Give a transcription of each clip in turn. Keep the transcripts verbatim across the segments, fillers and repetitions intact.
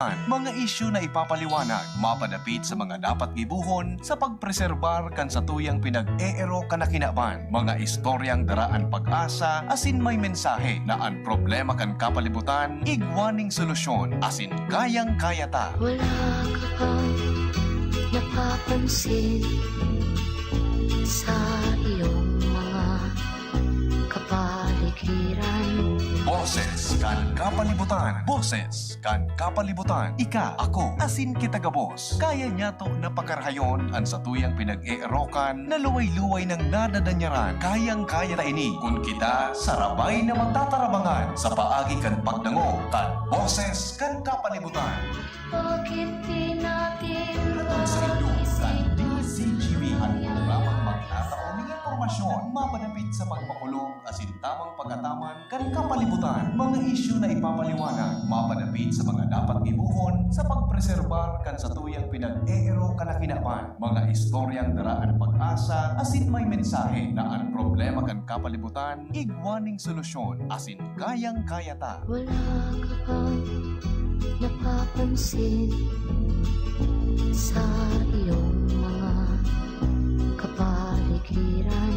Mga isyu na ipapaliwanag, mapadapit sa mga dapat gibohon sa pagpreserbar kan satuyang pinag-eero kan kinaban, mga istoryang daraan pag-asa asin may mensahe na an problema kan kapalibutan igwa ning solusyon asin kayang-kaya ta. Wala ka bang napapansin sa iyong mga kapaligiran? Boses kan kapalibutan. Boses kan kapalibutan. Ika, ako, asin kita gabos. Kaya niyato na pakarahayon an satuyang pinag-eerokan na luway-luway nang nadadanyaran. Kayang-kaya ta ini kun kita sarabay na magtatarabangan sa paagi kan pagdangog kan Boses kan Kapalibutan. Bakit di natin hatod sa inyo kan pag-isipan D Z G B, an programang magtatao ning impormasyon mapadapit sa pagpakulog asin tamang pag-ataman kan kapalibutan, mga isyu na ipapaliwanag, mapadapit sa mga dapat gibohon sa pagpreserbar kan satuyang pinag-eero kan kinaban, mga istoryang daraan pag-asa asin may mensahe na an problema kan kapalibutan igwa ning solusyon asin kayang-kaya ta. Wala ka bang napapansin sa iyong mga kapaligiran?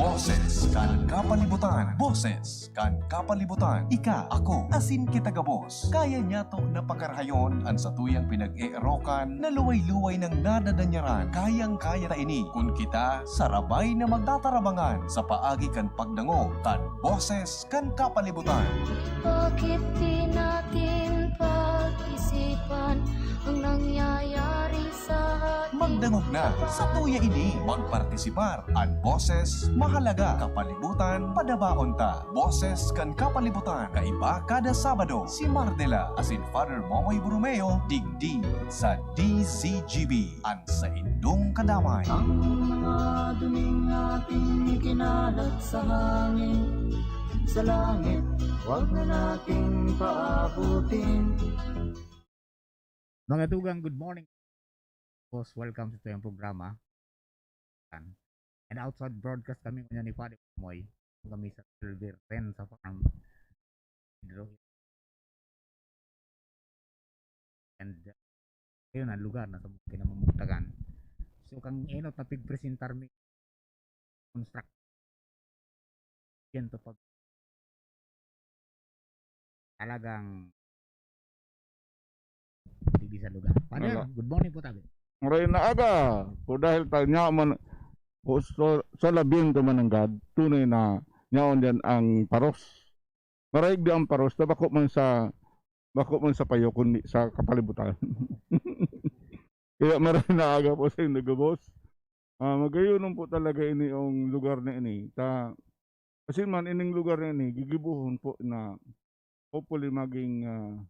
Boses kan kapalibutan. Boses kan kapalibutan. Ika, ako, asin kita gabos. Kaya niyato na pakarahayon an satuyang pinag-eerokan na luway-luway nang nadadanyaran. Kayang-kaya ta ini kun kita sarabay na magtatarabangan sa paagi kan pagdangog kan Boses kan Kapalibutan. Bakit di natin pag-isipan ang nangyayari sa ating Magdangog na, satuya ini, magpartisipar. An boses, mahalaga. Kapalibutan, padabaon ta. Boses kan Kapalibutan, kaiba kada Sabado. Si Mardela asin Father Momoy Borromeo, digdi sa D Z G B, an saindong kadamay. Ang mga duning ating ikinalat sa hangin, sa langit, wag na nating paabutin. Mga tugang, good morning. Boss, welcome sa tuyang programa. And outside broadcast kami ngayon ni Father Moy. Kami sa Silver Pen sa farm. And, uh, ayun ang lugar na sa mga kinamumugtakan. So, kang enot na pigpresentar mi construct. Yan to pag talagang digdi sa lugar. Father, Wala. Good morning po, tabi. Maray na aga. Kung dahil ta-, nya man, o so, sa labing ka mananggad, tunay na nyaon diyan ang paros. Maraig di ang paros na bako man sa, bako man sa payo, kundi sa kapalibutan. Kaya maray na aga po sa inyo, gabos. Ah, magayon po talaga ini ang lugar na ini. Ta, asin man, ining lugar na ini, gigibuhon po na hopefully maging, ah,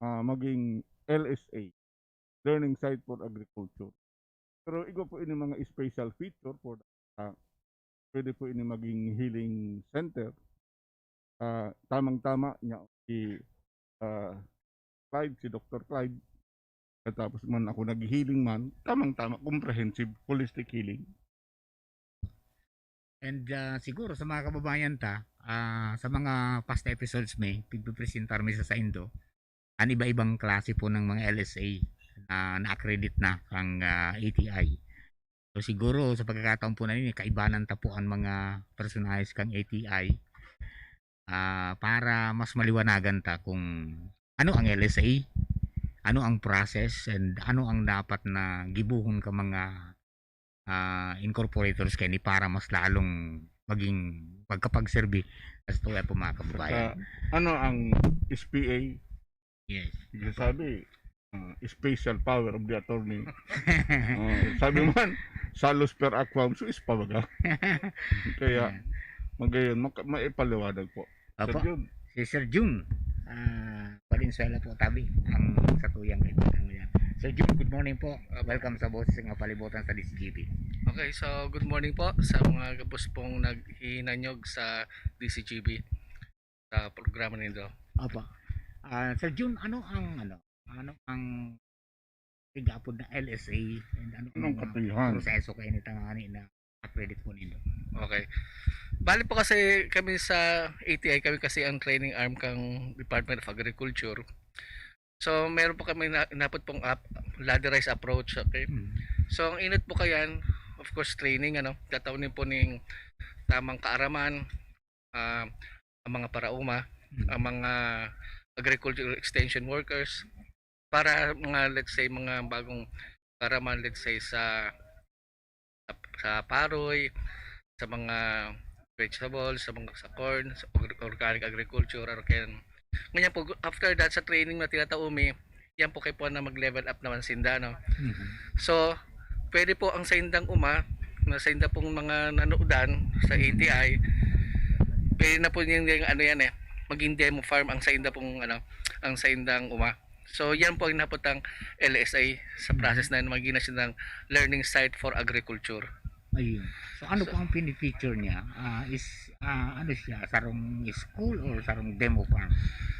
ah, maging L S A, Learning Site for Agriculture. Pero igwa po ini mga special feature for, ah, pwede po ini maging healing center. Ah, tamang-tama niya si, ah, Clyde, si Doktor Clyde. At tapos man ako nag-healing man, tamang-tama, comprehensive, holistic healing. And, ah, siguro sa mga kababayan ta, ah, sa mga past episodes mi, pigpipresentar mi sa saindo, an iba-ibang klase po ng mga L S A na na-accredit na kang, ah, A T I. So, siguro sa pagkakataon po na ini, kaibanan ta po ang mga personahes kang A T I, ah, para mas maliwanagan ta kung ano ang L S A, ano ang process, and ano ang dapat na gibohon ka mga, ah, incorporators kaini para mas lalong maging magkapagserbi sa tuya po mga kababayan. Saka, ano ang S P A? Yes. Yung sabi, ah, special power of the attorney. Oh, sabi man, salus per aquam suis pa baga. Kaya, Ayan. Magayon, maka-, maipaliwanag po. Opo. Sir Jun. Si Sir Jun, ah, Valenzuela po, tabi, ang satuyang kaibigan mo yan. Sir Jun, good morning po. Opo. Welcome sa Boses ng Kapalibutan sa D C G B. Okay, so good morning po sa mga gabos pong naghihinanyog sa D C G B, sa programa nindo. Opo. Ah, Sir Jun, ano ang, ano, ano ang tig-apod na L S A, and ano Anong ang, ah, katihan? Proseso kayo ni tangani na accredit po nindo? Okay. Bali po kasi kami sa A T I, kami kasi ang training arm kang Department of Agriculture. So, meron po kami na, inapod pong app, ladderized approach, okay? Mm. So, ang inot po kayan, of course, training, ano, tataunin po ning tamang kaaraman, ah, ang mga parauma, Mm. ang mga agricultural extension workers, para mga, let's say, mga bagong kaaraman, let's say, sa, sa, sa paroy, sa mga vegetables, sa mga, sa corn, sa org-, organic agriculture, or can, ngunyan po, after that, sa training na tinataumi, yan po kay po na mag-level up naman sinda, no? Mhm. So, pwede po ang saindang uma, na sainda pong mga nanodan sa A T I, pwede na po yung, yung ano yan eh, maging demo farm ang sainda pong ano, ang saindang uma. So, yan po ang naputang L S A sa process na yun, maging na siyang learning site for agriculture. Ayun. So ano So- po ang pinifeature niya? Ah, is ah, ano siya, sarong school or sarong demo farm?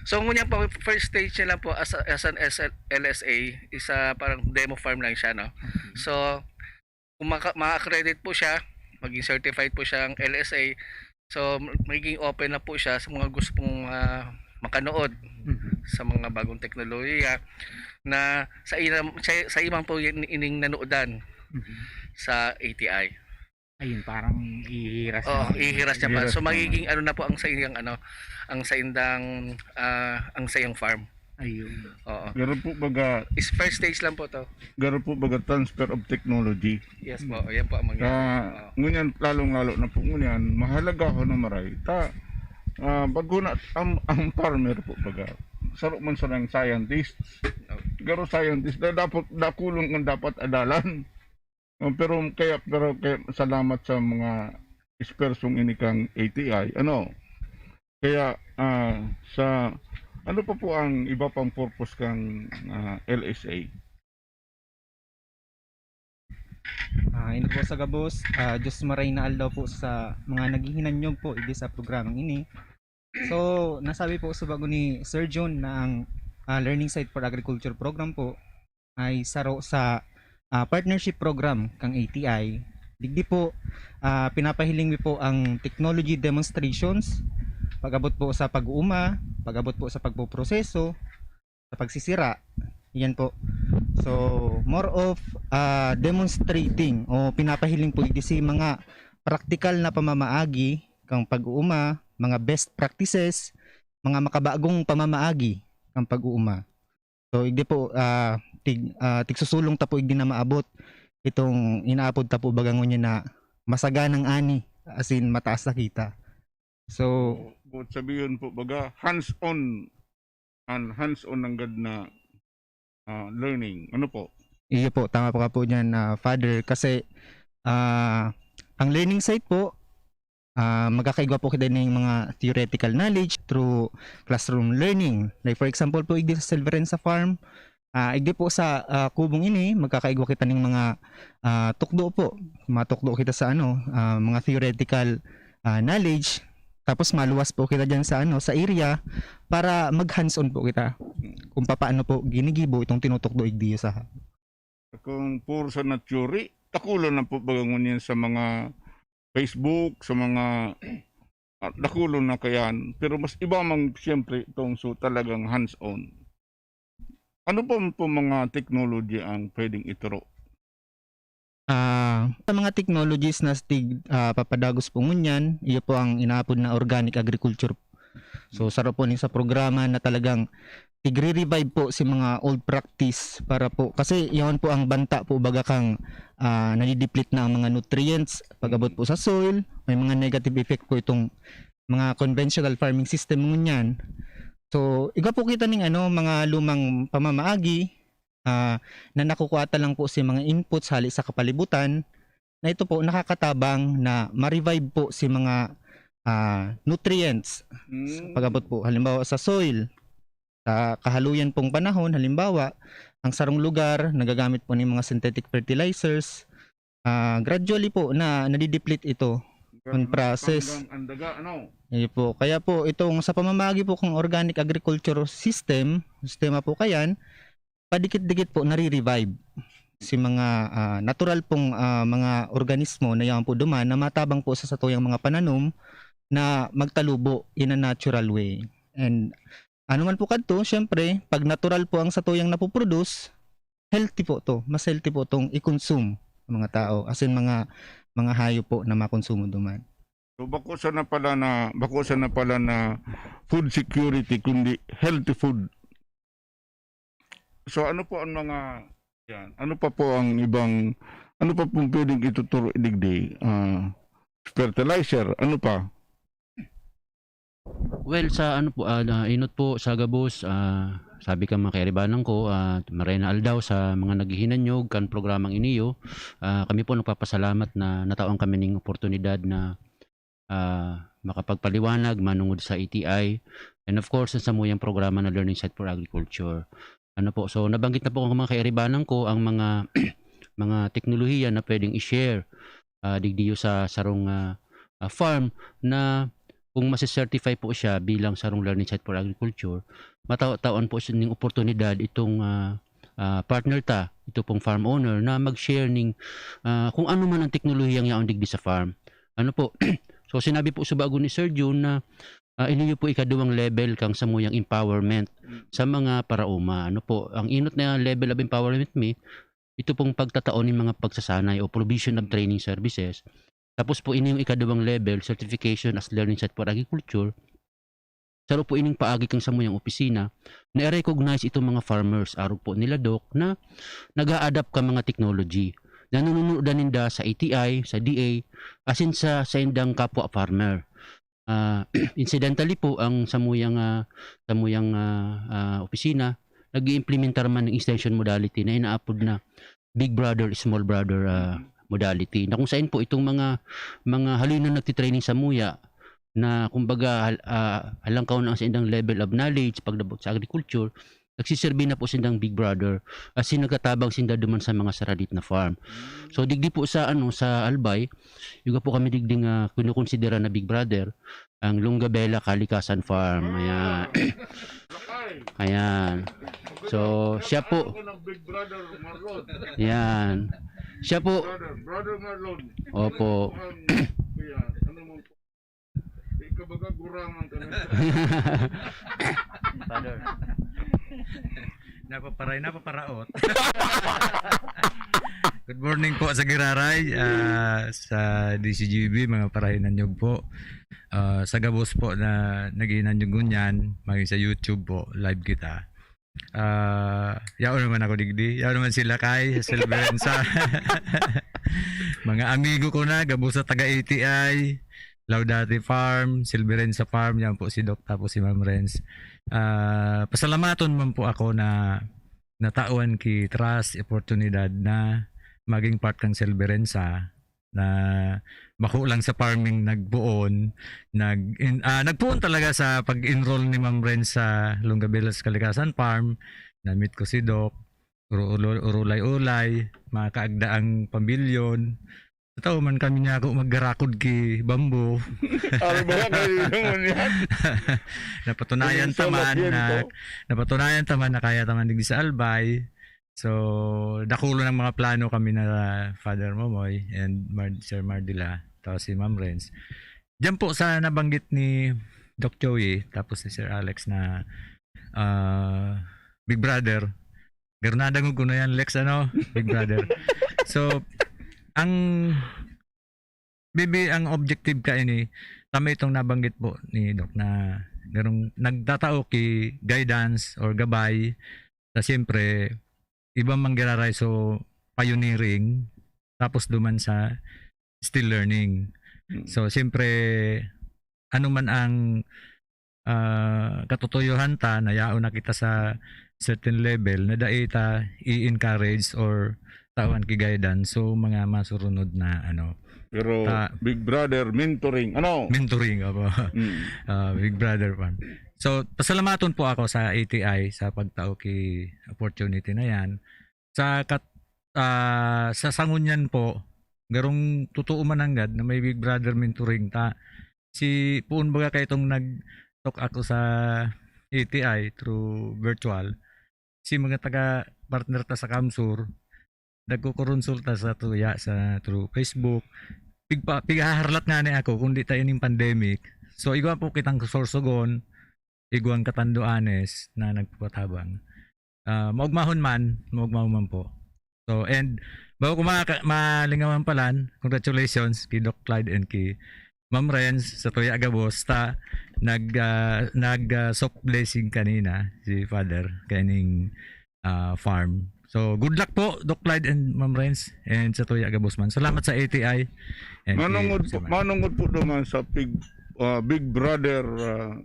So, ngunyan po, first stage niya lang po as, as an S L, L S A, isa parang demo farm lang siya, no? So, kung maka, ma-accredit po siya, maging certified po siyang L S A, so, magiging open na po siya sa mga gusto pong ah, makanood Mhm. sa mga bagong teknolohiya na sa ilang, sa, sa ibang po yun, ining nanoodan Mhm. sa A T I. Ayun, parang ihiras Oh, naman. ihiras niya pa. Ihiras So naman. Magiging ano na po ang sa iyang ano, ang sa indang ah, ang sa iyang farm. Ayun. Oo. Garo po baga, Is first stage lang po to. garo po baga transfer of technology. Yes po. Yan po ang Sa mangyayari. Oo. ngunyan, lalong-lalo na po ngunyan, mahalaga ho na maray. Ta, ah, bago na, ang, ang farmer po baga, saro man sa ng scientist. Oh. Garo scientist, na dapat, dakulon ang dapat adalan. Oh, pero kaya, pero kaya salamat sa mga ekspertong ini kang A T I. Ano? Kaya ah, sa ano pa po ang iba pang purpose kang ah, L S A? Ah, ini po sa gabos, ah, Diyos maray na aldaw po sa mga naghihinanyog po igdi sa programang ini. So, nasabi po sa bago ni Sir John na ang ah, Learning Site for Agriculture Program po ay saro sa ah, partnership program kang A T I. Digdi po, ah, pinapahiling mi po ang technology demonstrations, pag-abot po sa pag-uuma, pag-abot po sa pagpoproseso, sa pagsisira. Yan po. So, more of ah, demonstrating o pinapahiling po igdi si mga praktikal na pamamaagi kang pag-uuma, mga best practices, mga makabagong pamamaagi kang pag-uuma. So, igdi po, ah, tig, ah, tigsusulong ta po igdi na maabot itong inaapod ta po baga ngunyan na masaganang ani, as in mataas na kita. So, Buot sabihon po baga, hands-on, an hands-on nanggad na ah, learning. Ano po? Iyo po, tama po ka po dyan, ah, Father. Kasi ah, ang learning site po, ah, magkakaigwa po kita ng mga theoretical knowledge through classroom learning. Like for example po, igdi sa Silverenza Farm, ah, igdi po sa ah, kubong ini, magkakaigwa kita ng mga ah, tukdo po. Matukdo kita sa ano, ah, mga theoretical ah, knowledge. Tapos maluwas po kita dyan sa ano, sa area para mag hands-on po kita kung papaano po ginigibo itong tinutukdo igdi sa Kung puro sa na theory, takulon lang po baga ngunyan sa mga Facebook, sa mga ah, takulon na kayan. Pero mas iba man siyempre itong so talagang hands-on. Ano pa po mga technology ang pwedeng ituro? Ah, sa mga technologies na tig ah, papadagos po ngunyan, iyo po ang inaapod na organic agriculture. So, saro po ni sa programa na talagang tigre-revive po si mga old practice para po, kasi yaon po ang banta po baga kang ah, nadideplete na ang mga nutrients pag-abot po sa soil, may mga negative effect po itong mga conventional farming system ngunyan. So, igwa po kita ning ano, mga lumang pamamaagi ah, na nakukuha ta lang po si mga inputs hali sa kapalibutan, na ito po nakakatabang na ma-revive po si mga ah, nutrients sa pag-abot po halimbawa sa soil. Sa kahaluyan pong panahon, halimbawa, ang sarong lugar nagagamit po ng mga synthetic fertilizers, ah, gradually po na nadideplete ito. Ang process. Hanggang ang daga, ano? Iyo po. Kaya po itong sa pamamagi po kung organic agriculture system, sistema po kayan, padikit-dikit po nare-revive si mga ah, natural pong ah, mga organismo na yaon po duman na matabang po sa satuyang mga pananom na magtalubo in a natural way. And Ano man po kadto, siyempre, pag natural po ang satuyang napoproduce, healthy po 'to. Mas healthy po 'tong i-consume ng mga tao, as in mga, mga hayop po na makonsumo duman. So, bako sana pala na, bako sana pala na food security, kundi healthy food. So, ano po ang mga, yan, ano pa po ang ibang, ano pa pong pwedeng ituturo digdi? Ah, fertilizer, ano pa? Well, sa ano po, ah, na inot po, sa gabos, ah, sabi ka mga kairibanan ko, ah, maray na aldaw sa mga naghihinanyog kan programang iniyo. Ah, kami po nagpapasalamat na natawan kami ning oportunidad na, ah, makapagpaliwanag manungod sa A T I. And of course, sa samuyang programa na Learning Site for Agriculture. Ano po, so nabanggit na po ng mga kairibanan ko ang mga, mga teknolohiya na pwedeng i-share, ah, digdiyo sa sarong, ah, ah, farm na kung mase-certify po siya bilang sarong Learning Site for Agriculture, mataw-, tawan po siya ning oportunidad itong, ah, ah, partner ta, ito pong farm owner na mag-share ning, ah, kung ano man ang teknolohiyang yaon digdi sa farm. Ano po? So, sinabi po subago ni Sir Jun na, ah, iniyo po ikaduwang level kang samuyang empowerment Mm. sa mga paraoma. Ano po? Ang inot na level of empowerment mi, ito pong pagtatao ning mga pagsasanay o provision of training services. Tapos po, ini yung ikaduwang level, certification as learning site for agriculture. Saro po ining paagi kan samuyang opisina na i-recognize itong mga farmers, arog po nila, Doc, na nag-a-adapt ka mga technology. Nanununodan ninda sa A T I, sa D A, asin sa, sa indang kapwa farmer. Ah, incidentally po, ang samuyang, ah, samuyang, ah, ah, opisina, nag-iimplementar man ng extension modality na inaapod na Big Brother, Small Brother, ah, modality. Na kung saan po itong mga, mga haloy na nagtitraining samuya na kumbaga hal-, ah, halangkaw na sa indang level of knowledge pagdabot sa agriculture, nagsiserbi na po sindang Big Brother at sinagatabang sinda duman sa mga saradit na farm. So, digdi po sa, ano, sa Albay, yuga po kami digdi nga kinukonsidera na Big Brother, ang Lungabela Kalikasan Farm. Ayan. Ayan. So, siya po. Ako ng Big Brother Marlon. Ayan. Siya po. Brother, Brother Marlon. Opo. Ang, ayan, ano mo po? Di ka baga gurangan ka na. Father. Napaparay, napaparaot. Good morning po sa Giraray, ah, sa D C G B, mga parahinanyog po. Ah, sa gabos po na naghinanyog ngunyan, maging sa YouTube po, live kita. Ah, yaon naman ako digdi. Yaon naman sila kay Silverenza. Mga amigo ko na, gabos sa taga A T I, Laudati Farm, Silverenza Farm, yan po si Doc, tapos si Ma'am Renz. Ah, pasalamaton man po ako na natawan ki trust, oportunidad na maging part kang Silverenza, na bako lang sa farming nagpoon, nag-, in-, ah, nagpoon talaga sa pag-enroll ni Ma'am Renz sa Longgabelas Kalikasan Farm. Na-meet ko si Doc, uru-, uru-, urulay-ulay, mga kaagdaang pambilyon. Tao man kami niya ako maggarakod ki bamboo. Ano ba yan? Kanino man yan? Napatunayan Kanino taman sa na, napatunayan taman na kaya taman digdi sa Albay. So, dakulo ng mga plano kami na Father Momoy and Mar-, Sir Mardila, tapos si Ma'am Renz. Diyan po sa nabanggit ni Doc Joey, tapos ni Sir Alex na, ah, Big Brother. Pero nadangog ko na yan, Lex, ano? Big Brother. So, ang, maybe ang objective ka ini, tama itong nabanggit po ni Doc na garong nagtatao ki guidance or gabay na siyempre, iba man giraray, so pioneering, tapos duman sa still learning. Mm. So, siyempre, ano man ang, ah, katutuyohan ta, na yaon na kita sa certain level, na dai ta i-encourage or tawan ki guidance. So, mga masurunod na, ano, Pero ta- Big Brother, mentoring, ano? Mentoring, opo. Mm. Ah, Big Brother pa. So, pasalamaton po ako sa A T I sa pagtao ki opportunity na yan. Sa kat-, ah, sa sangunyan po, garong totoo man nanggad na may Big Brother mentoring ta. Si, poon baga kaitong nag-talk ako sa A T I through virtual, si mga taga partner ta sa Kamsur, nagkukuronsulta sa tuya sa through Facebook. Pigpa-, pigahaharlat nga ni ako kung di ta ining pandemic. So, igwa po kitang sorsogon, igwang katanduanes na nagpapatabang. Ah, maugmahon man, maugmahon man po. So, and bago ko maka-, malingawan palan, congratulations kay Doc Clyde and kay Ma'am Renz sa tuya gabos ta nag, ah, nag, ah, soft blessing kanina si Father kaining, ah, farm. So, good luck po, Doc Clyde and Ma'am Renz, and sa tuya gabos man. Salamat sa A T I and kay Manungod po, Sir Man. Manungod po naman sa Big, ah, Big Brother, ah,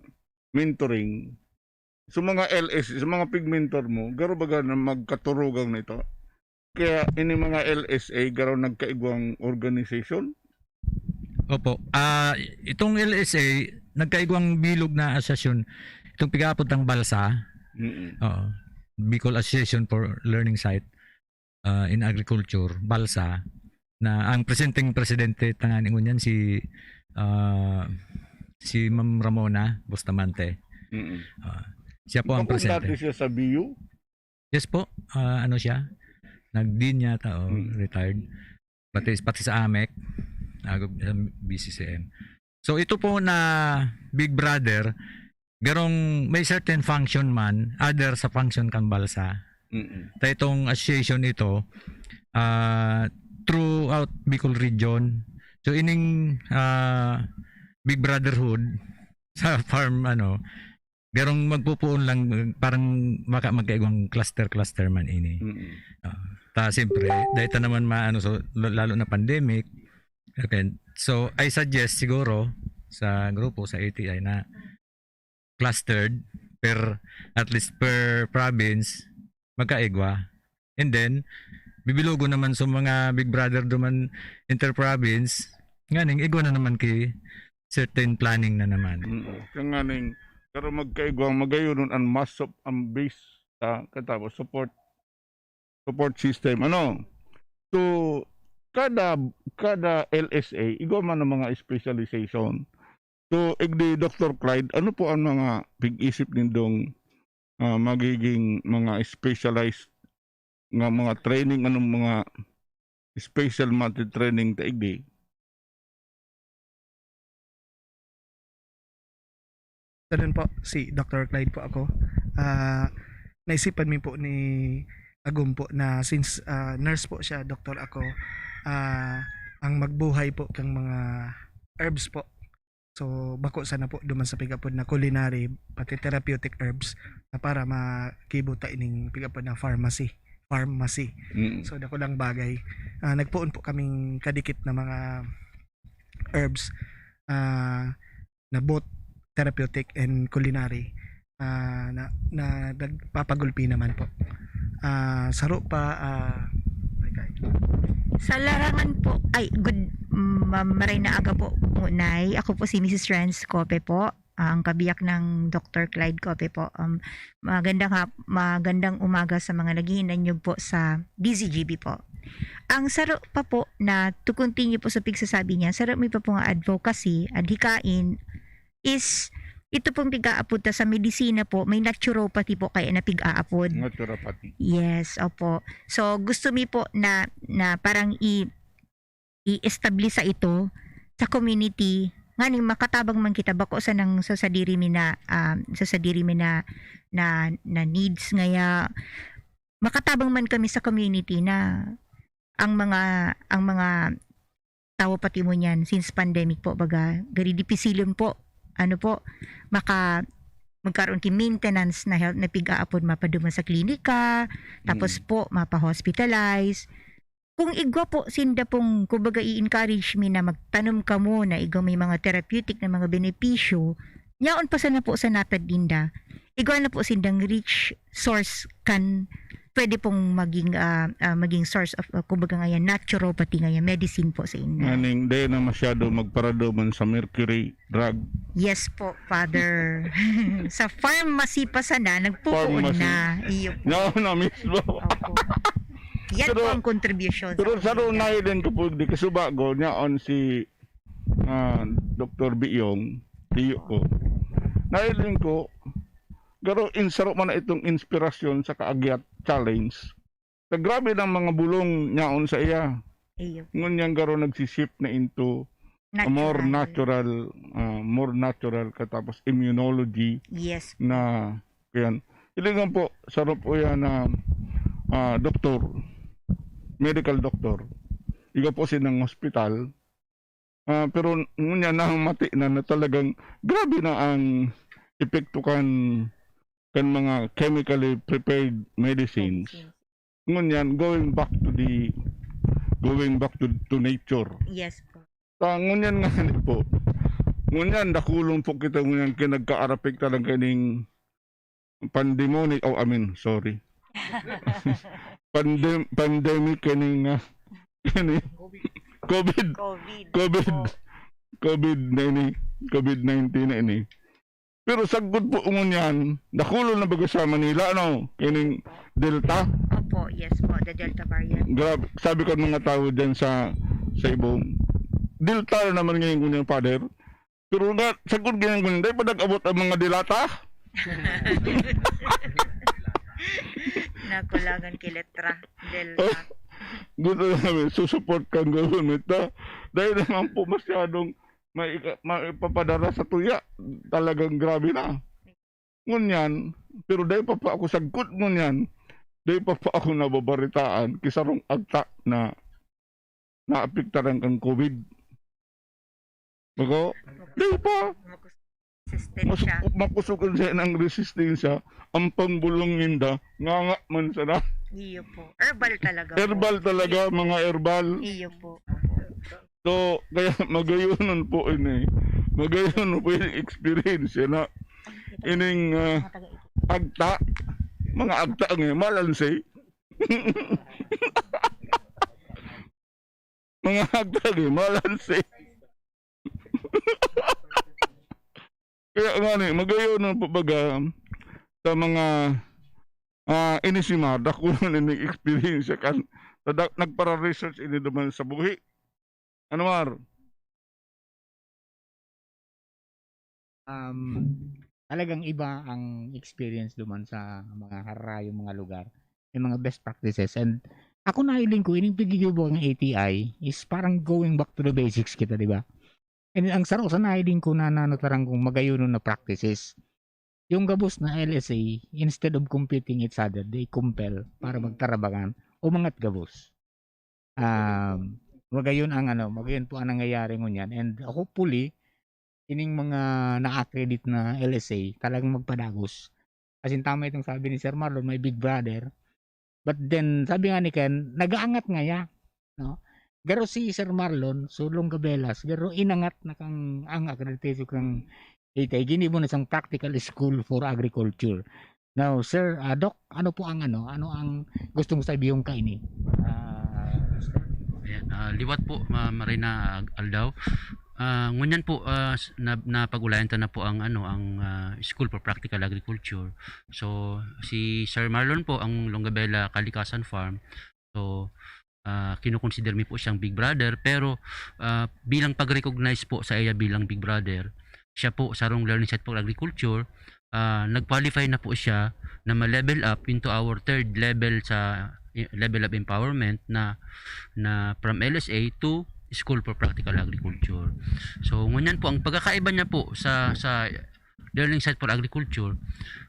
mentoring. Sa mga L S, sa mga pig mentor mo, garo baga na magkaturugang nito? Kaya ini mga L S A, garo nagkaigwang organization? Opo. Ah, itong L S A, nagkaigwang bilog na asosasyon. Itong pigaapod ng balsa, Mm-mm. Oo. Bicol Association for Learning Site, ah, in Agriculture, balsa, na ang presenteng presidente tanganing ngunyan si, ah, si Ma'am Ramona Bustamante. Mm-mm. Ah, siya po ang Di ba po presidente. Dati siya sa B U? Yes po. Ah, ano siya? Nag-dean yata, oh, Mm. retired. Pati, pati sa AMEC, agog, um, B C C M. So, ito po na Big Brother, garong may certain function man, other sa function kan balsa. Mm-mm. Ta itong association ito, ah, throughout Bicol region. So, ining, ah, Big Brotherhood sa farm, ano, garong magpupuon lang, parang maka-, magkaigwang cluster-cluster man ini. Mm-mm. Ah, ta, siyempre, dahil ta naman maano, so, l-, lalo na pandemic, okay. So, I suggest siguro sa grupo, sa A T I na clustered per, at least per province, magkaigwa. And then, bibilogon naman sa mga Big Brother duman inter-province, nganing igwa na naman ki certain planning na naman. Mm. Kaya nganing, pero magkaigwa, magayonon ang mass of, ang base, ah, katapos support, support system. Ano? So, kada, kada L S A, igwa man ang mga specialization. So, igdi, Doctor Clyde, ano po ang mga pig-isip nindong, ah, magiging mga specialized nga mga training? Anong mga special mati-training ta igdi? Ganun po, si Doctor Clyde po ako. Ah, naisipan mi po ni Agum po na since, ah, nurse po siya, doktor ako, ah, ang magbuhay po kang mga herbs po. So, bako sana po duman sa pig-apod na culinary, pati therapeutic herbs na para makibo ta ining pig-apod na pharmacy, pharmacy. Mm. So, dakulang bagay. Ah, nagpoon po kaming kadikit na mga herbs, ah, na both therapeutic and culinary, ah, na, na nagpapagulpi naman po. Ah, saro pa, ah, okay. Sa larangan po, ay, good, ma-, maray na aga po, Nay. Ako po si Missus Renz Cope po, ah, ang kabiyak ng Doctor Clyde Cope po. Um, magandang hap-, magandang umaga sa mga naghihinanyog po sa D Z G B po. Ang saro pa po na to continue po sa pigsasabi niya, saro mi pa po nga advocacy, adhikain, is ito pong pig-aapod ta sa medisina po, may naturopathy po kaya na pig-aapod. Naturopathy. Yes, opo. So, gusto mi po na, na parang i-, i-establisa ito sa community, nganing makatabang man kita, bako sa nang sa sadiri mi na, ah, sa sadiri mi na, na, na needs ngaya, makatabang man kami sa community na ang mga, ang mga tawo pati mo niyan since pandemic po, baga, gari dipisilon po, ano po, maka-, magkaroon ki maintenance na health na pig-aapod, mapaduman sa klinika, tapos Mm. po, mapa-hospitalize. Kung igwa po sinda pong, kumbaga, i-encourage mi na magtanom kamo na igwa may mga therapeutic na mga benepisyo, yaon pa sana po sa natad ninda. Igwa na po sindang rich source kan pwede pong maging, ah, ah, maging source of, ah, kumbaga ngayon, naturopathy ngayon, medicine po sa inyo. Nganing, di na masyado magparaduman sa mercury drug. Yes po, Father. Sa pharmacy pa sana, nagpupuon Pharmacy. na. Iyo po. No, no, mismo. Opo. Yan Pero, po ang contribution pero sa sa Omega. Nahiling ko po, di kasubago, niyaon si, ah, Doktor Biyong, tiyo ko. Nahiling ko, garo insaro man na itong inspirasyon sa kaagyat challenge. Sa grabe ng mga bulong niyaon sa iya. Iyo. Ngunyan garo nagsishift na into Natural. More natural, ah, more natural, katapos immunology. Yes po. Na, yan. Hilingan po, sarap po yan na, ah, doktor, medical doctor. Iga po sinang hospital. Ah, pero ngunyan namati na, na talagang grabe na ang epekto kan, kan mga chemically prepared medicines. Medicines. Ngunyan, going back to the, going back to, to nature. Yes po. Ta, ngunyan nga ni po. Ngunyan, dakulon po kita ngunyan kinagkaarapik talaga ning pandemonic, oh, I mean, sorry. Pandem-, pandemic kaning, ah, kaning COVID. COVID. COVID. COVID. Po. COVID na ini. COVID nineteen na ini. Pero sagkod po ngunyan, dakulon na baga sa Manila, no? Kining Delta. Opo, yes po, the Delta variant. Grabe, sabi ko mga tao dyan sa, sa Ibong, "Delta na naman ngayon ngunyan, Father." Pero nga, sagkod ganyan ngunyan, dahil pa nag-abot ang mga dilata. Nakulangan ki letra, Delta. Oh, gusto namin, susupport kang government na. Dahil naman po masyadong maika-, maipapadara sa tuya. Talagang grabe na. Ngunyan, pero dai pa pa ako sagkod ngunyan, dai pa pa ako nababaritaan ki sarong agta na naapektaran kan COVID. Bako, dai pa. Makus-, resistensya. Mas-, makusog ang siya ng resistensya, ang pangbulong ninda, nganga man sana. Iyo po. Herbal talaga po. Herbal talaga, mga herbal. Iyo po. So, kaya magayonon po ini. Magayonon po yung experience na ining, ah, agta. Mga agta nga, malansi. Mga agta nga, malansi. Kaya nga ni, magayonon po baga sa mga, ah, inisimada ko na experience kan, sa da-, nagpara-research ini duman sa buhi. Ano, Mar? Um, talagang iba ang experience duman sa mga harayong mga lugar. May mga best practices. And ako nahiling ko, ining paggigibo ng A T I is parang going back to the basics kita, di ba? And ang saro sa nahiling ko na nanutaran kong magayonon na practices, yung gabos na L S A, instead of competing each other, they compel para magtarabangan o mangat gabos. Um, magayon ang ano, magayon po ang nangyayari ngunyan. And hopefully, ining mga na-accredit na L S A, talagang magpadagos. As in, tama itong sabi ni Sir Marlon, may Big Brother. But then, sabi nga ni Ken, nag-aangat nga ya, no? Garo si Sir Marlon, Sir Long Gabelas, garo inangat na kang, ang accreditation kang A T I, ginibo na siyang practical school for agriculture. Now, Sir, ah, Doc, ano po ang ano, ano ang gustong sabihon kaini? Ah, ayan, ah, liwat po, ma-, Marina Ag-, Aldaw. Ah, ngunyan po, ah, s-, na-, napag-ulayan ta na po ang ano, ang, ah, School for Practical Agriculture. So, si Sir Marlon po, ang Longabela Kalikasan Farm. So, ah, kinokonsider mi po siyang big brother, pero, ah, bilang pag-recognize po sa iya bilang big brother, siya po sarong Learning Site for Agriculture, ah, nag-qualify na po siya na ma-level up into our third level sa, eh, level of empowerment na, na from L S A to School for Practical Agriculture. So, ngunyan po, ang pagkakaiba niya po sa, sa Learning Site for Agriculture,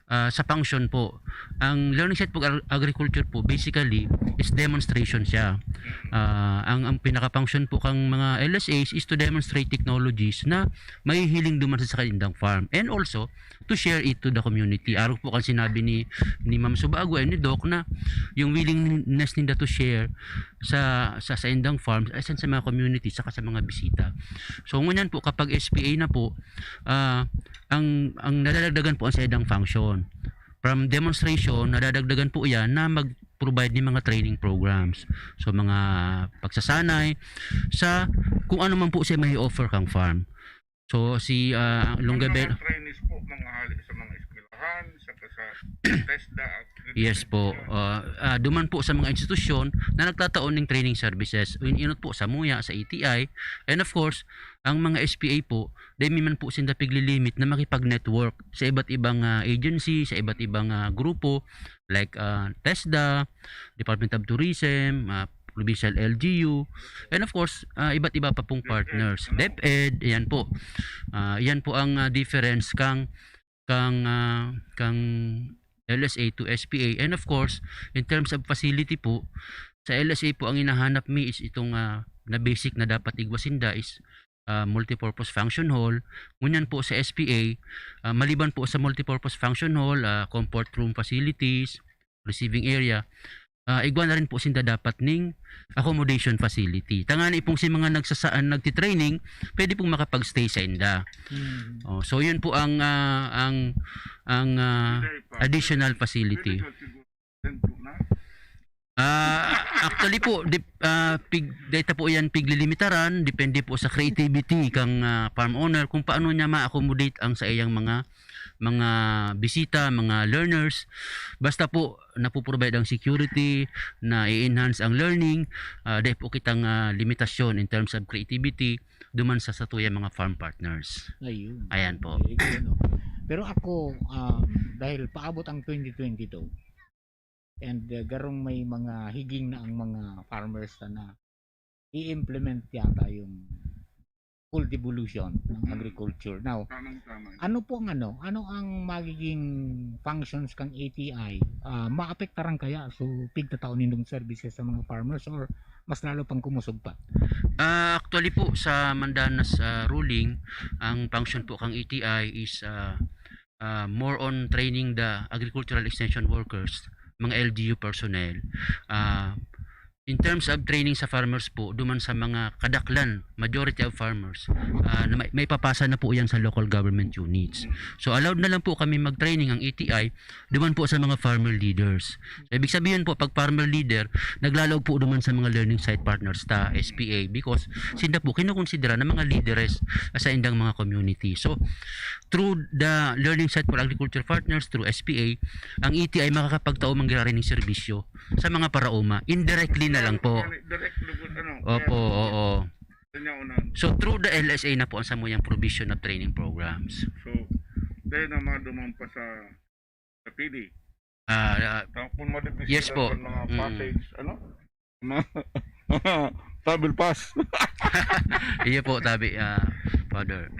ah, sa function po. Ang Learning Site for Agri-, Agriculture po, basically, is demonstration siya. Ah, ang, ang pinaka-function po kang mga L S As is to demonstrate technologies na mahihiling duman sa, sa kanilang farm. And also, to share it to the community. Arog po kan sinabi ni, ni Ma'am Subago and ni Doc na yung willingness ninda to share sa, sa, sa indang farms, ay sa, sa mga community, saka sa mga bisita. So, ngunyan po, kapag S P A na po, ah, ang, ang nadadagdagan po ang sa indang function. From demonstration, nadadagdagan po yan na mag-provide ng mga training programs. So, mga pagsasanay sa kung ano man po siya may offer kang farm. So, si, ah, Longabel- Ang mga trainees po, mga hali sa mga eskwelahan, saka sa TESDA at Yes po. Ah, ah, duman po sa mga institusyon na nagtataon ng training services, in-, inot po sa MUYA, sa A T I, and of course, ang mga S P A po, dai mi man po sinda piglilimit na makipag-network sa iba't ibang, ah, agency, sa iba't ibang, ah, grupo, like, ah, TESDA, Department of Tourism, ah, provincial L G U, and of course, ah, iba't iba pa pong partners. DepEd, ayan po. Ah, yan po ang, ah, difference kang, kang, ah, kang L S A to S P A. And of course, in terms of facility po, sa L S A po ang hinahanap mi is itong, ah, na basic na dapat igwa sinda is, ah, multipurpose function hall. Ngunyan po sa S P A, ah, maliban po sa multipurpose function hall, ah, comfort room facilities, receiving area, ah, igwa na rin po sinda dapat ning accommodation facility. Tangani pong si mga nagsasaan, nagtitraining, pwede pong makapag-stay sa inda. Hmm. Oh, so yun po ang, ah, ang, ang, ah, additional facility. Ah, actually po, dip-, ah, pig-, data po yan, piglilimitaran, depende po sa creativity kang, ah, farm owner kung paano niya ma-accommodate ang sa iyang mga, mga bisita, mga learners. Basta po, napoprovide ang security, na-enhance ang learning, ah, dai po kitang, ah, limitasyon in terms of creativity duman sa satuyang mga farm partners. Ayun. Ayan po. Very good, no? Pero ako, um, dahil paabot ang twenty twenty-two, and, uh, garong may mga higing na ang mga farmers na i-implement yata yung full devolution ng agriculture. Now, ano po ang ano? Ano ang magiging functions kang A T I? Ah, maapektaran kaya so pigtatao nindong services sa mga farmers or mas lalo pang kumusog pa? Ah, actually po, sa Mandanas, ah, ruling, ang function po kang A T I is, ah, ah, more on training the agricultural extension workers, mga L G U personnel. Ah, in terms of training sa farmers po, duman sa mga kadaklan, majority of farmers, ah, na may, maipapasa na po yan sa local government units. So, allowed na lang po kami mag-training ang A T I, duman po sa mga farmer leaders. So, ibig sabihin po, pag farmer leader, naglalaog po duman sa mga learning site partners ta, S P A, because sinda po kinukonsidera na mga leaders sa indang mga community. So, through the learning site for agriculture partners, through S P A, ang A T I makakapagtao man giraray ning serbisyo sa mga paraoma. Indirectly na lang po. Direct lugod, ano, Opo, kaya oo. Sa niya unan. So, through the L S A na po ang samuyang provision of training programs. So, dahil na maduman pa sa, sa P D. Ah, ah, Tapos kung madipis Yes sila po. sa mga Mm. passage, ano? Mga, mga travel pass. Iyo po, tabi, ah, Father.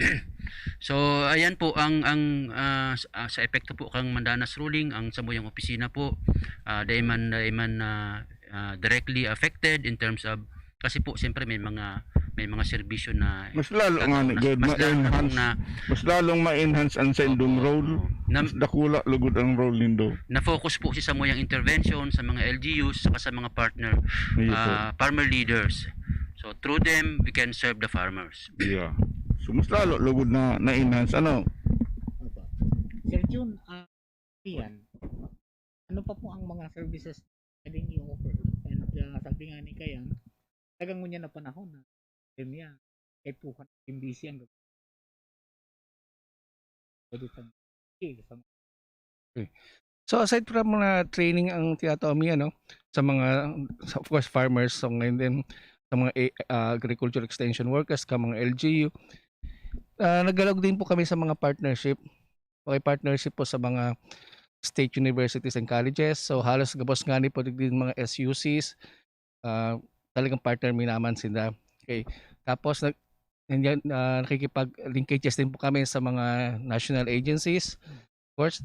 So, ayan po ang, ang, ah, s-, ah, sa epekto po kang Mandanas ruling, ang samuyang opisina po, ah, dai man, dai man, ah, ah, directly affected in terms of, kasi po, siyempre, may mga, may mga serbisyo na Mas lalo nga ni nagkataon na, Ged, mas lalo na ma-enhance. pong na Mas lalong ma-enhance ang sa indong Opo. role. Nam- Mas dakula lugod ang role nindo. Na-focus po si samuyang intervention sa mga L G Us saka sa mga partner, Iyo po. ah, farmer leaders. So, through them, we can serve the farmers. Yeah. So, mas lalo lugod na na-enhance, ano? Opo. Sir Jun, ah, yan, ano pa po ang mga services na pwedeng i-offer? And, ah, sabi nga ni Kayan, talagang ngunyan na panahon na pandemya, kaipuhan, busy ang gag-, pwede pang-, eh, sa Okay. So, aside from mga training ang tinatao mi, ano, sa mga, sa, of course, farmers, so ngayon din, sa mga, eh, ah, agriculture extension workers, ka mga L G U, ah, naglalog din po kami sa mga partnership. Okay, partnership po sa mga state universities and colleges. So, halos gabos nga ni po din mga S U Cs, ah, talagang partner mi naman sila. Okay. Tapos, nag-, nandiyan, ah, nakikipag-linkages din po kami sa mga national agencies. Of course,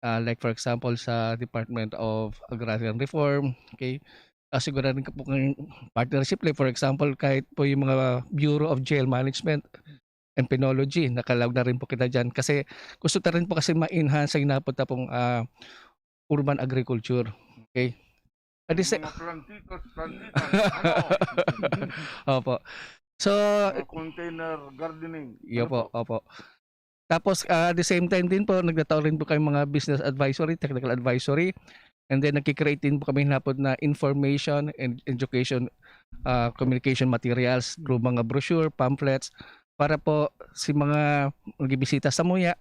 ah, like for example, sa Department of Agrarian Reform. Okay. Ah, sigurado rin po kami partnership, like for example, kahit po yung mga Bureau of Jail Management and Penology, nakalaog na rin po kita dyan. Kasi gusto ta rin po kasi ma-enhance ang inapot na pong, ah, urban agriculture. Okay. At the sa- Mga plantitas, plantitas, ano? Opo. So, Mga container gardening. Iyo Ano po, po? opo. Tapos, ah, at the same time din po, nagtatao rin po kami mga business advisory, technical advisory. And then, nagki-create din po kami hinapot na information and education, ah, communication materials through mga brochure, pamphlets, para po si mga magbibisita sa Muya,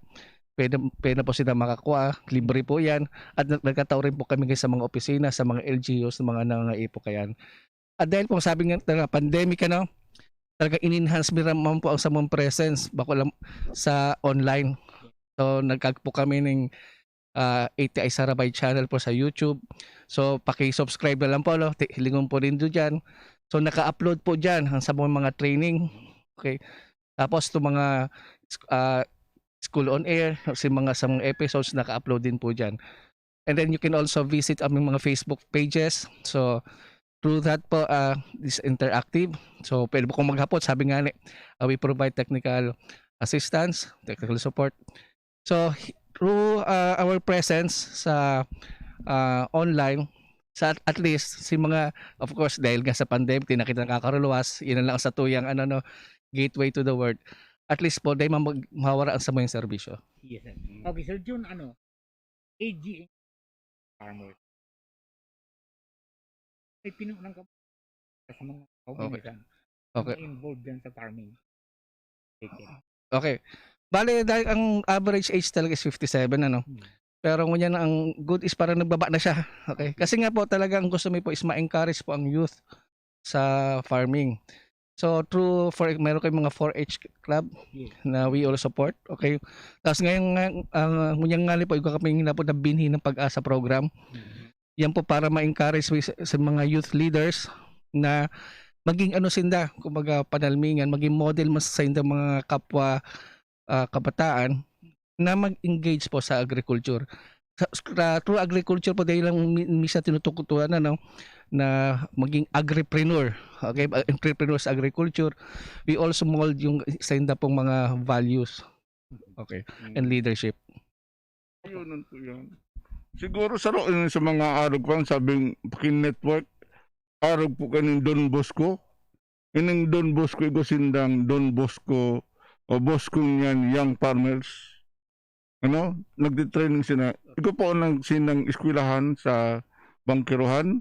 pwede, pwede na po sila makakuha, libre po yan. At nag-, nagtatao rin po kami sa mga opisina, sa mga L G Us, sa mga nangangaipo kayan. At dahil po, sabi nga talaga, pandemic, ano, talaga in-enhance mi naman po ang samong presence, bako lang sa online. So, nagkag po kami ning ah, A T I Sarabay channel po sa YouTube. So, paki-subscribe na lang po, no? Ti-, hilingon po nindo diyan. So, naka-upload po diyan ang sa mga, mga training. Okay. Tapos, itong mga, ah, School on Air, sa mga, sa mga episodes, naka-upload din po diyan. And then, you can also visit aming mga Facebook pages. So, through that po, ah, is interactive. So, pwede po kong maghapot. Sabi nga ni, ah, we provide technical assistance, technical support. So, h-, through, ah, our presence sa, ah, online, sa at, at least, si mga, of course, dahil nga sa pandemic, di na kita nakakaruluwas, yun na lang sa tuyang, ano, no, gateway to the world. At least po, dahil mamag-, mawara ang samuyang serbisyo. Yes, sir. Okay, Sir Jun, ano, A G farmers. May pinunan ka sa mga Okay. kaubinisan Okay. na involved dyan sa farming. Okay. Okay. Bale, dahil ang average age talaga is fifty-seven, ano? Hmm. Pero ngunyan, ang good is parang nagbaba na siya. Okay. Kasi nga po, talagang gusto mi po is ma-encourage po ang youth sa farming. So, through, for, meron kayong mga four H club Yes. na we all support. Okay. Tapos ngayon nga, ah, ngunyan nga po, igwa kami hinapot na binhi ng Pag-asa program. Mhm. Yan po para ma-encourage wi-, sa, sa mga youth leaders na maging ano sinda, kumbaga panalmingan, maging model man sa saindang mga kapwa, ah, kabataan na mag-engage po sa agriculture. Sa, sa, through agriculture po, dahil lang mi-, minsan tinutukutuan na, no, na maging agripreneur. Okay? Ah, entrepreneur sa agriculture. We also mold yung sainda pong mga values. Okay? And Mm. leadership. Ayunon po yan. Siguro sa ro-, yun sa mga arog pa, sabing paki-network, arog po kaning Don Bosco. Ining Don Bosco, igwa sindang Don Bosco, o Bosco niyan, young farmers. Ano? Nagtitraining sina. Igwa po ang sindang eskwelahan sa Bangkerohan.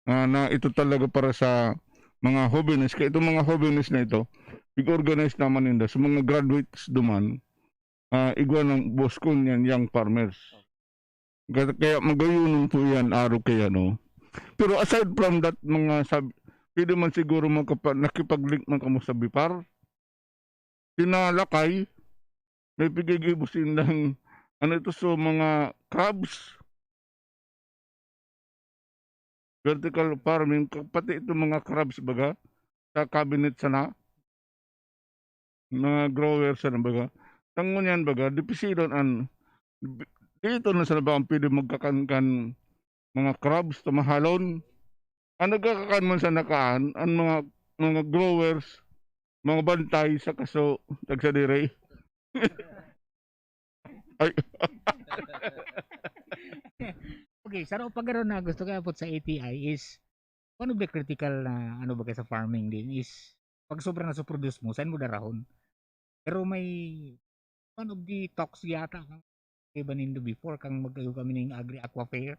Ah, na ito talaga para sa mga hobenes. Kaya itong mga hobenes na ito, pig-organize naman ninda sa mga graduates duman, ah, igwa ng Bosco niyan, young farmers. Kaya, kaya magayunon po yan, arog kaya, no? Pero aside from that, mga sab-, pwede man siguro magkapa-, nakipag-link man kamo sa BIPAR. Sinalakay, may pigigibos silang, ano ito, so, mga crabs. Vertical farming, ka-, pati itong mga crabs, baga, sa cabinet sana, mga growers sana, baga. Tangon yan, baga, dipisilon an, di-, dito na sana ba ang pwede magkakankan mga crabs, tamahalon? Ang nagkakakan man sa nakaan, ang mga, mga growers, mga bantay sa kaso, tagsadiri. Ay. Okay, saro pa garo na gusto ko apot sa A T I is, one of the critical na ano ba sa farming din is, pag sobra na sa produce mo, saan mo darahon? Pero may one of the talks yata kang iba nindo before, kang magkayo kami ning Agri Aqua Fair.